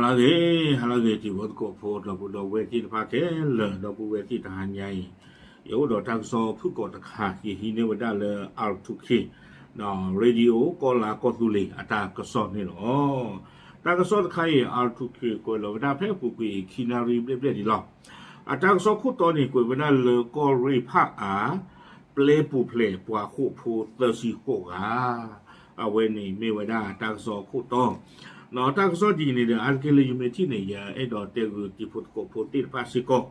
ဟါလၢအဂ့ၤ, ဟါလၢအဂ့ၤ တံၤဖိသကိးဖိ ဒီပုၢ်ဒီဝဲၢ်သ့ၣ်တဖၣ်ခဲလၢာ်, ဒီပုၢ်ဝဲၢ်သ့ၣ်တဟါညါအံၤ, ယအိၣ်ဒီးတၢ်ကစီၣ်ဖုၣ်ကိာ်တခါ, ယဟံးန့ၢ်ဝဲဒၣ်လၢ R two K, Radio ကီၢ်လါကီၢ်သူလ့ၤ အတၢ်ကစီၣ်န့ၣ်လီၤ. တၢ်ကစီၣ်တခါအံၤ R two K ကွဲးလီၤဝဲဒၣ်ဖဲအပူၤကွံာ်ခံနၣ်ရံၣ်ဘျဲၣ်ဘျဲၣ်ဒံးလီၤ. အတၢ်ကစီၣ်ခိၣ်တီန့ၣ် ကွဲးဝဲဒၣ်လၢကီၢ်ရ့ၣ်ဖၣ်အါ ပျဲပူၤဖျဲးပှၤဃိာ်ဖိသၢဆံဃိးဂၤ, အဝဲန့ၣ်မ့ၢ်ဝဲဒၣ်တၢ်ကစီၣ်ခိၣ်တီ, တၢ်ကစီၣ်ဒ်အံၤန့ၣ်ဒီး အါတက့ၢ်လၢယမ့ၢ်ထံၣ်န့ၣ် ယအဲၣ်ဒိးတဲဂုာ်တံၤဖိသကိးဖိသ့ၣ်တဖၣ်စ့ၢ်ကီး,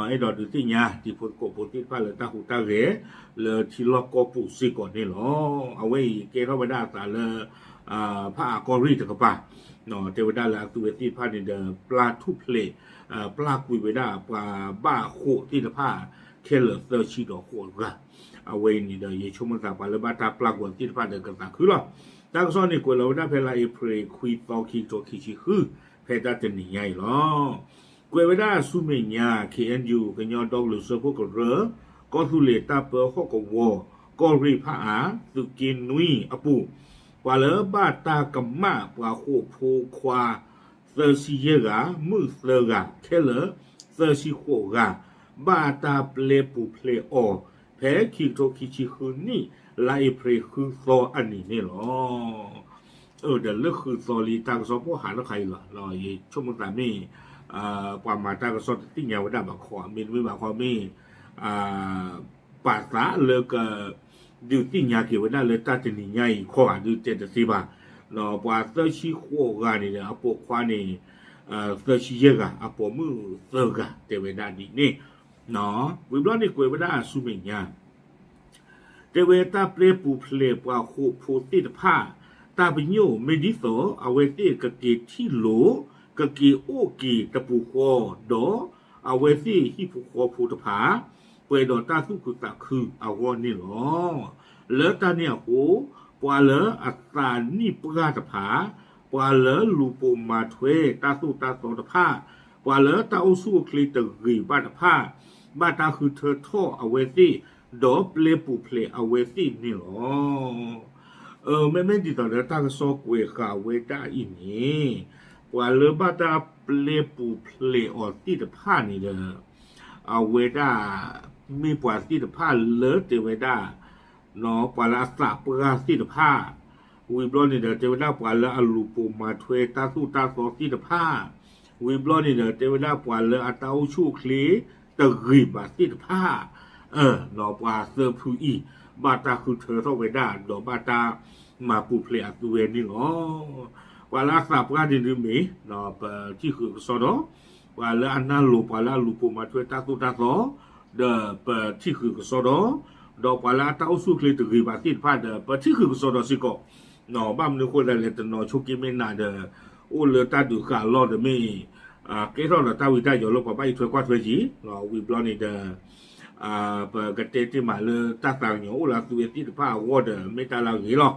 အဲၣ်ဒိးဒုးသ့ၣ်ညါတံၤဖိသကိးဖိသ့ၣ်တဖၣ်လၢတၢ်ဟူးတၢ်ဂဲၤ လၢထံလီၢ်ကီၢ်ပူၤစ့ၢ်ကီးန့ၣ်လီၤ. အဝဲအံၤကဲထီၣ်ဝဲဒၣ်အသးလၢ ဖၣ်အါကီၢ်ရ့ၣ်တကပၤ, တဲဝဲဒၣ်လၢအသုဝဲသ့ၣ်တဖၣ်န့ၣ်ဒီး ပျၢ်ထူၣ်ဖျဲး, ပျၢ်ကွံာ်ဝဲဒၣ်ပှၤဘၣ်အဃိာ်သ့ၣ်တဖၣ် ခဲလၢာ်သၢဆံဒီးဃိးဂၤ, အဝဲအံၤန့ၣ်ဒီး ယဆိကမိၣ်သးပှၤလၢဘၣ်တၢ်ပျၢ်ကွံာ်အီၤသ့ၣ်တဖၣ်ဒီးကသးခုလီၤ. တၢ်ကစီၣ်န့ၣ်ကွဲးလီၤဝဲဒၣ်ဖဲလါအ့ဖြ့ၣ်ခွံသီ ခံကထိခံဆံဃု, ဖဲတၢ်တနံၤညါအံၤလီၤ. ကွဲးဝဲဒၣ်ဆူမဲာ်ညါ K N U ကညီဒီကလုာ်စၢဖှိၣ်ကရၢ, ကီၢ်သူလ့ၤတၢ်ပၢဟီၣ်ကဝီၤ, ကီၢ်ရ့ၣ်ဖၣ်အါ, သုးက့နွံအပူၤ, ပှၤလၢဘၣ်တၢ်ကမၣ်ပှၤဃိာ်ဖိခွါ သၢဆံယဲၢ်ဂၤ, မုၣ်သၢဂၤ, ခဲလၢာ်သၢဆံဃိးဂၤ, ဘၣ်တၢ်ပျဲပူၤဖျဲးအီၤ ဖဲခံကထိခံဆံဃုနံၣ် လါအ့ဖြ့ၣ်ဃုသီအနံၤန့ၣ်လီၤ. ဒီးလၢဃုသီလံတၢ်ကစီၣ်ပိၢ်ဟးထီၣ်ခါအံၤလီၤ. ယဆိကမိၣ်သးမ့ၢ် ပှၤမၤတၢ်ကစီၣ်တသ့ၣ်ညါဝဲဒၣ်ဘၣ်ခီ, မ့တမ့ၢ်ဘၣ်ခီမ့ၢ် ပာ်သးလၢက ဒုးသ့ၣ်ညါက့ၤဝဲဒၣ်လၢတၢ်တနံၤညါအံၤခီဂာ်ဒုးတဲတသ့ဘၣ်. ပှၤသၢဆံဃိးဂၤန့ၣ်ဒီး အပိာ်ခွါန့ၣ် သၢဆံယဲၢ်ဂၤ, အပိာ်မုၣ်သၢဂၤ တဲဝဲဒၣ်ဒ်န့ၣ်. ဝံၤဘျီန့ၣ်ကွဲးဝဲဒၣ်ဆူမဲာ်ညါ တဲဝဲတၢ်ပျဲပူၤဖျဲးပှၤဃိာ်ဖိသ့ၣ်တဖၣ် တၢ်ပညိၣ်မ့ၢ်ဒ်သိး အဝဲသ့ၣ်ကက့ၤထံၣ်လိာ် ကက့ၤအိၣ်က့ၤတပူၤဃီ ဒီးအဝဲသ့ၣ်ဟံၣ်ဖိဃီဖိတဖၣ် ပှဲၤဒီးတၢ်သူၣ်ခုသးခုအဂီၢ်န့ၣ်လီၤ. လၢတၢ်န့ၣ်အဃိ ပှၤလၢအသးနံၣ်ပှၢ်တဖၣ်, ပှၤလၢလူၤပိာ်မၤထွဲတၢ်သိၣ်တၢ်သီတဖၣ်, ပှၤလၢတၢ်အိၣ်ဆူၣ်အိၣ်ချ့တဂ့ၤဘၣ်တဖၣ် ဘၣ်တၢ်ဃုထၢထီၣ်အဝဲသ့ၣ် ဒီးပျဲပူၤဖျဲးအဝဲသ့ၣ်န့ၣ်လီၤ. မ့မ့ၢ်ဒ်သိးဒီးတၢ်ကစီၣ်ကွဲးဃာ်ဝဲဒၣ်အံၤန့ၣ် ပှၤလၢဘၣ်တၢ်ပျဲပူၤဖျဲးအီၤသ့ၣ်တဖၣ်န့ၣ်ဒီး အဝဲဒၣ် မ့ၢ်ပှၤသ့ၣ်တဖၣ်လၢတဲဝဲဒၣ် ပှၤလၢအသးပှၢ်သ့ၣ်တဖၣ်, ဝံၤဘျီန့ၣ်ဒီး တဲဝဲဒၣ်ပှၤလၢအလူၤပိာ်မၤထွဲတၢ်သိၣ်တၢ်သီသ့ၣ်တဖၣ်, ဝံၤဘျီန့ၣ်ဒီး တဲဝဲဒၣ်ပှၤလၢအတၢ်အိၣ်ဆူၣ်အိၣ်ချ့တဂ့ၤဘၣ်သ့ၣ်တဖၣ်, ပှၤသၢဖုအံၤ ဘၣ်တၢ်ဃုထၢထီၣ်ဝဲဒၣ် ဒီးဘၣ်တၢ်မၤပူၤဖျဲးအသုဝဲန့ၣ်လီၤ. ပှၤလၢအသးပှၢ်န့ၣ်ဒုးမ့ၢ် ပထံၣ်ဃုာ်ကစီဒီး, ပှၤလၢအနၢ်လိၤ ပှၤလၢအလူၤပိာ်မၤထွဲတၢ်သိၣ်တၢ်သီ ဒီးပထံၣ်ဃုာ်ကစီဒီး, ဒီးပှၤလၢအတၢ်အိၣ်ဆူၣ်အိၣ်ချ့တဂ့ၤဘၣ်သ့ၣ်တဖၣ်ဒီး ပထံၣ်ဃုာ်ကစီဒီးစ့ၢ်ကီး, ဘၣ်မနုၤအဃိသတးလဲၣ် တနီၤဆိက့မ့ၢ်နၤဒီး အိၣ်လၢတၢ်ဒုးဃာ်အလီၢ်ဒီးမ့ၢ် ကဲထီၣ်ဒီးတၢ်ဝံတၢ်ယိးလၢပှၤဘၣ်အံးထွဲကွၢ်ထွဲက့ၤ, ဝံၤဘျီန့ၣ်ဒီး ပကတဲတ့ၢ်မးလၢတၢ်သးကညီၤအိၣ်လၢအသုဝဲသ့ၣ်တဖၣ်အဂီၢ်ဒီး မ့ၢ်တၢ်လၢအဂ့ၤလီၤ.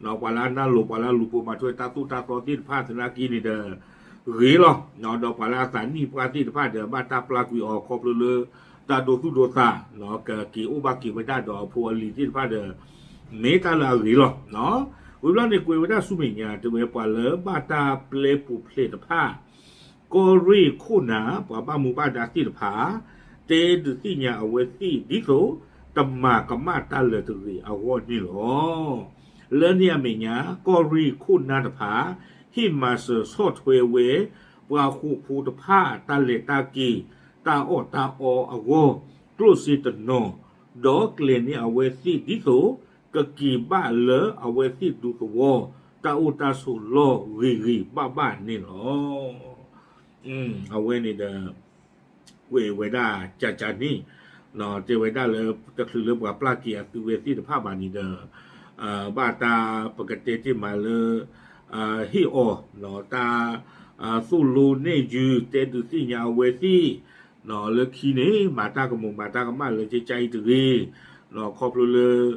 ပှၤလၢအနၢ်လိၤ ပှၤလၢအလူၤပိာ်မၤထွဲတၢ်သိၣ်တၢ်သီသ့ၣ်တဖၣ်သနာ်က့န့ၣ်ဒီး ဂ့ၤလီၤ. ဒီးပှၤလၢအသးနံၣ်ပှၢ်သ့ၣ်တဖၣ်ဒီး ဘၣ်တၢ်ပျၢ်ကွံာ်အီၤခီဖျိလၢ တၢ်ဒိသူၣ်ဒိသး ကက့ၤအိၣ်ဘၣ်က့ၤဝဲဒၣ်ဒီးအဖိအလံၤသ့ၣ်တဖၣ်ဒီး မ့ၢ်တၢ်လၢအဂ့ၤလီၤ. ဝံၤဘျီန့ၣ်ကွဲးဝဲဒၣ်ဆူမဲာ်ညါ တဲဝဲပှၤလၢဘၣ်တၢ်ပျဲပူၤဖျဲးတဖၣ် ကီၢ်ရ့ၣ်ခိၣ်နၢ် ပှၤဘၣ်မူဘၣ်ဒါသ့ၣ်တဖၣ် တဲဒုးသ့ၣ်ညါအဝဲသ့ၣ်ဒ်သိး တမၤကမၣ်တၢ်လၢၤတဂ့ၤအဂီၢ်န့ၣ်လီၤ. လၢန့ၣ်အမဲာ်ညါ ကီၢ်ရ့ၣ်ခိၣ်နၢ်တဖၣ် ဟ့ၣ်မၤစၢၤဆီၣ်ထွဲဝဲ ပှၤဃိာ်ဖိတဖၣ် တၢ်လဲၤတၢ်က့ၤ တၢ်အီၣ်တၢ်အီအဂီၢ် ကျိၣ်စ့တနီၤ ဒီးကျဲၤန့ၢ်အဝဲသ့ၣ်ဒ်သိး ကက့ၤဘၣ်လၢအဝဲသ့ၣ်ဒူသဝီ တၢ်အိၣ်တၢ်ဆိးလီၢ်ဂ့ၤဂ့ၤဘၣ်ဘၣ်န့ၣ်လီၤ. အဝဲန့ၣ်ဒီး ကွဲးဝဲဒၣ်ကၠးကၠးန့ၣ် တဲဝဲဒၣ်လၢ တချုးလၢပှၤပျၢ်က့ၤအသုဝဲသ့ၣ်တဖၣ်ဘၣ်န့ၣ်ဒီး ဘၣ်တၢ်ပကတဲတ့ၢ်မးလၢ ဟ့ၣ်အီၤ တၢ် သိၣ်လိနဲၣ်ယုၢ် တဲဒုးသ့ၣ်ညါအဝဲသ့ၣ် လၢခံန့ၣ် မၤတၢ်ကမူးမၤတၢ်ကမၣ်လၢကကၠါအံၤတဂ့ၤ ခီဖျိလၢ ဒ်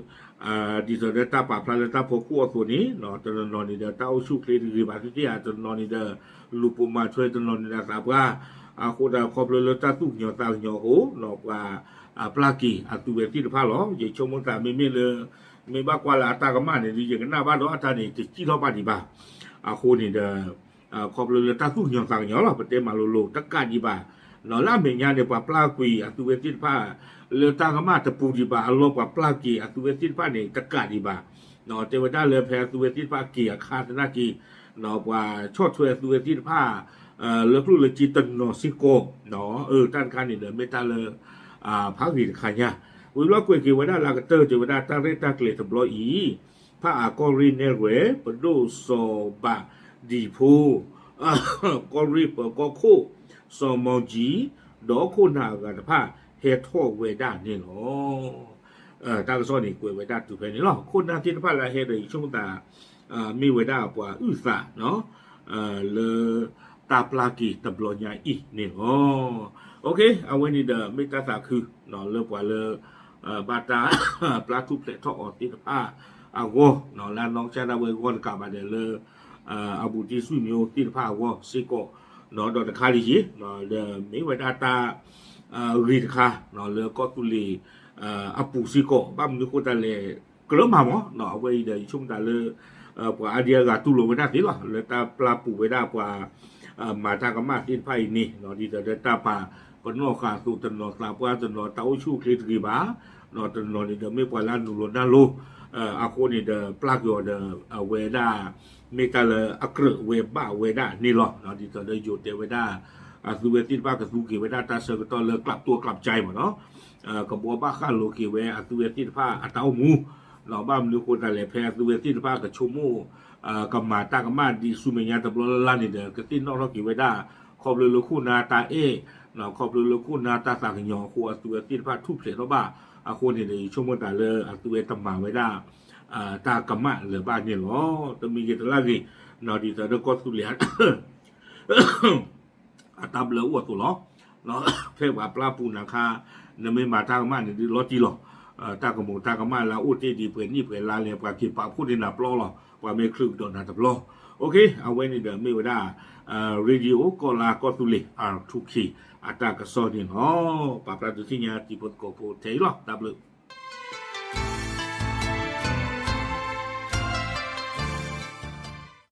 သိးဒီးတၢ်ပာ်ဖျါလၢတၢ်ဖီခိၣ်အသိးန့ၣ် တနီၤနီၤန့ၣ်ဒီး တၢ်အိၣ်ဆူၣ်အိၣ်ချ့တဂ့ၤဘၣ်သ့ၣ်သ့ၣ်ဧါ, တနီၤနီၤန့ၣ်ဒီး လူၤပိာ်မၤထွဲ, တနီၤနီၤဒီးသးပှၢ်, အဃိသတးခီဖျိလၢတၢ်သူၣ်ကညီၤသးကညီၤအဃိ ပှၤပျၢ်က့ၤအသုဝဲသ့ၣ်တဖၣ်လီၤ. ယဆိကမိၣ်သးမ့မ့ၢ်လၢ မ့ၢ်ဘၣ်ကွၢ်လၢအတၢ်ကမၣ်န့ၣ်ဒီး ယကနၣ်ဘၣ်ဒီးအတၢ်န့ၣ် တစံၣ်ထီၣ်ဘၣ်ဒံးဘၣ်. အဃိန့ၣ်ဒီး ခီဖျိလၢတၢ်သူၣ်ကညီၤသးကညီၤလီၤ ပတဲမၤလိလိၤ တကးဒံးဘၣ်, လၢအမဲာ်ညါန့ၣ် ပှၤပျၢ်ကွံာ်အသုဝဲသ့ၣ်တဖၣ် လၢတၢ်ကမၣ်တပူၤဒံးဘၣ်အလီၢ် ပှၤပျၢ်က့ၤအသုဝဲသ့ၣ်တဖၣ်န့ၣ် တကးဒံးဘၣ်, တဲဝဲဒၣ်လၢဖဲအသုဝဲသ့ၣ်တဖၣ်က့ၤအခါသနာ်က့ ပှၤဆီၣ်ထွဲအသုဝဲသ့ၣ်တဖၣ် လၢကျိၣ်လၢစ့တနီၤစ့ၢ်ကီး, တၢ်တခါန့ၣ်ဒီးမ့ၢ်တၢ်လၢ ဖးဂ့ၤတခါညါ, ဝံၤဘျီကွဲးက့ၤဝဲဒၣ်လၢအကတၢၢ်တဲဝဲဒၣ်တၢ်ရဲၣ်တၢ်ကျဲၤတဘျီအံၤ, ဖးအၣ်ကီၢ်ရ့ၣ်နဲၣ်ရွဲၣ် ပဒိၣ်စီၤဘးဒံၣ်ဖိ ကီၢ်ရ့ၣ်ပၢၤကီၢ်ခိၣ် စီၤမီကံ ဒီးခိၣ်နၢ်အဂၤတဖၣ် ဟဲထီၣ်ဝဲဒၣ်န့ၣ်လီၤ. တၢ်ကစီၣ်န့ၣ်ကွဲးဝဲဒၣ်တုၤဖဲန့ၣ်လီၤ. ခိၣ်နၢ်သ့ၣ်တဖၣ်လၢအဟဲဒီးယဆိကမိၣ်သး မ့ၢ်ဝဲဒၣ်ပှၤအုၣ်သး လၢတၢ်ပျၢ်က့ၤတဘျီညါအံၤန့ၣ်လီၤ. အဝဲန့ၣ်ဒီးမ့ၢ်တၢ်သးခု လၢပှၤလၢ ဘၣ်တၢ်ပျၢ်ထူၣ်ဖျဲးထီၣ်အီၤသ့ၣ်တဖၣ်အဂီၢ်, လၢအနီၢ်ကစၢ်ဒၣ်ဝဲအဂီၢ်တကးဘၣ်ဒီးလၢ အဘူးတံၢ်ဆွေမျိုးသ့ၣ်တဖၣ်အဂီၢ်စ့ၢ်ကီး, ဒီးတခါဒ်ယံၤ ဒီးမ့ၢ်ဝဲဒၣ်တၢ် ဂ့ၤတခါ လၢကီၢ်သူလ့ၤ အပူၤစ့ၢ်ကီး ဘၣ်မနုၤဃိတၢ်လဲၣ် ကြၢးမၤမး, အဝဲအံၤဒီးယဆိကမိၣ်တၢ်လၢ ပှၤအါဒံအါဂၤတူၢ်လိာ်ဝဲဒၣ်သ့လီၤ လၢတၢ်ပျၢ်ပူၤဝဲဒၣ်ပှၤ မၤတၢ်ကမၣ်သ့ၣ်တဖၣ်အံၤန့ၣ် ဒ်သိးဒီးတၢ်ပာ်ပနီၣ်ဃာ်အသိး တနီၤသးပှၢ် တနီၤတၢ်အိၣ်ဆူၣ်အိၣ်ချ့တဂ့ၤဘၣ်, တနီၤန့ၣ်ဒီးမ့ၢ်ပှၤလၢအနုာ်လီၤနၢ်လီၤ အဃိန့ၣ်ဒီးပျၢ်က့ၤအီၤဒီး အဝဲဒၣ် မ့ၢ်တၢ်လၢအကြၢးဝဲဘၣ်ဝဲဒၣ်န့ၣ်လီၤ. ဒ်သိးဒီးယိၤတဲဝဲဒၣ် အသုဝဲသ့ၣ်တဖၣ်ကသူက့ၤဝဲဒၣ်တၢ်ဆၢကတီၢ်လၢကျးပတိၢ်ကျးကၠဲမးနီၤ ကဘီဘၣ်ဃၣ်လိၤက့ၤဝဲအသုဝဲသ့ၣ်တဖၣ်အတၢ်အိၣ်မူ, ဘၣ်မနုၤဃိတၢ်လဲၣ် ဖဲအသုဝဲသ့ၣ်တဖၣ်ကဆိကမိၣ် ကမၤတၢ်ကမၣ်ဒ်ဆူမဲာ်ညါတဘျီလၢ်လၢ်န့ၣ်ဒီး ကသ့ၣ်နီၣ်ထီၣ်က့ၤဝဲဒၣ် ခီဖျိလၢခိၣ်နၢ်တၢ်အဲၣ်, ခီဖျိလၢခိၣ်နၢ်တၢ်သးကညီၤအဃိ အသုဝဲသ့ၣ်တဖၣ်ထူၣ်ဖျဲးထီၣ်ဘၣ်အဃိန့ၣ်ဒီး ယဆိကမိၣ်တၢ်လၢအသုဝဲတမၤဝဲဒၣ် တၢ်ကမၣ်လၢၤဘၣ်န့ၣ်လီၤ. တမံၤဂ့ၤတလၢ်ဂ့ၤ ဒ်သိးဒီးကီၢ်သူလ့ၤ အတၢ်ဘျၢအိၣ်အသိးလီၤ. ဖဲပှၤပျၢ်ပူၤနၤခါ နမ့ၢ်မၤတၢ်ကမၣ်န့ၣ်ဒုးလီၤတံၢ်လီၤ. တၢ်ကမူးတၢ်ကမၣ်လၢအအိၣ်တ့ၢ်ဒံးပှဲၤနံၣ်ပှဲၤလါလဲၣ် ပှၤက့ၤပာ်ဖှိၣ်န့ၢ်နၤပျီလီၤ. ပှၤမ့ၢ်ချုးကဒီးနၤတဘျီ. အဝဲန့ၣ်ဒီးမ့ၢ်ဝဲဒၣ် Radio ကီၢ်လါကီၢ်သူလ့ၤ R two K အတၢ်ကစီၣ်န့ၣ်လီၤ. ပာ်ဖျါဒုးသ့ၣ်ညါတံၤဖိသကိးဖိထဲအံၤလီၤ. တၢ်ဘျုး